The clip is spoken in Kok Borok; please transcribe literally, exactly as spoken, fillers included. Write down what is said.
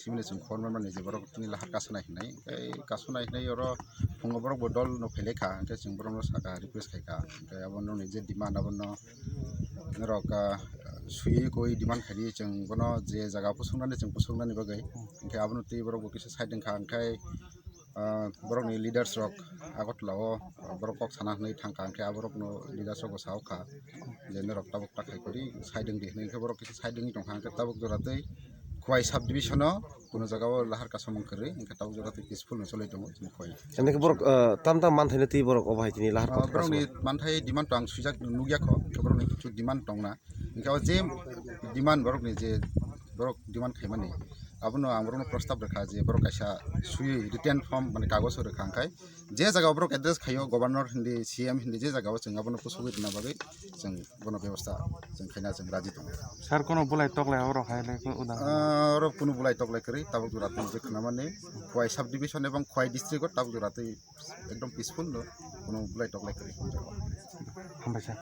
simi chwng khobor manmani je borok tini lahar kasanai hinwi. Tei kasanai hinwi oro phungo borok bo dol no phailai kha, hwnkhe chwng borok no sakha, request khai kha, hwnkhe abo nokni je demand abono norok, ah, swiwi koi demand khaidi chwng bono je jaga pusuknani chwng pusuknani bagwi, hwnkhe abono twi borok bo kisa side wngkha, hwnkhe ah, borokni leaders rok Agartala o, ah, borok kok sana hinwi thangkha, hwnkhe aborokno leaders rok bo saokha je norok tabuk ta khai kori side wngdi hinwi, hwnkhe borok kisa side wngwi tongkha, hwnkhe tabuk jora twi Khowai sub division o kuno jaga o lahar kasamung kwrwi, hwnkhe tabuk jora twi peaceful no cholwi tongo chini Khowai. Hwnkhe borok, ah, tam tam manthai no twi borok obo hai tini lahar Ah, kasamung. Borokni manthai demand to ang swijak nukya kho, hwnkhe borokni kichu demand tongna, hwnkhe o je demand borokni je borok demand khaimani, abono ang borokno prostab rwkha je borok kaisa swiwi written form, mane, kagojo rwkha, hwnkhe je jaga borok address khaio, governor hindi, C M hindi, je jaga o chwng abono pusugwi rwna bagwi chwng bono bebosta chwng khaina chwng raji tongo. Sir, kono bulai toklai oro hai le ko uda? Ah, oro kunu bulai toklai kwrwi, tabuk jora twi je khwnamani Khowai sub division ebong Khowai district o tabuk jora twi ekdom peaceful no, kunu bulai toklai kwrwi. Hambai sir.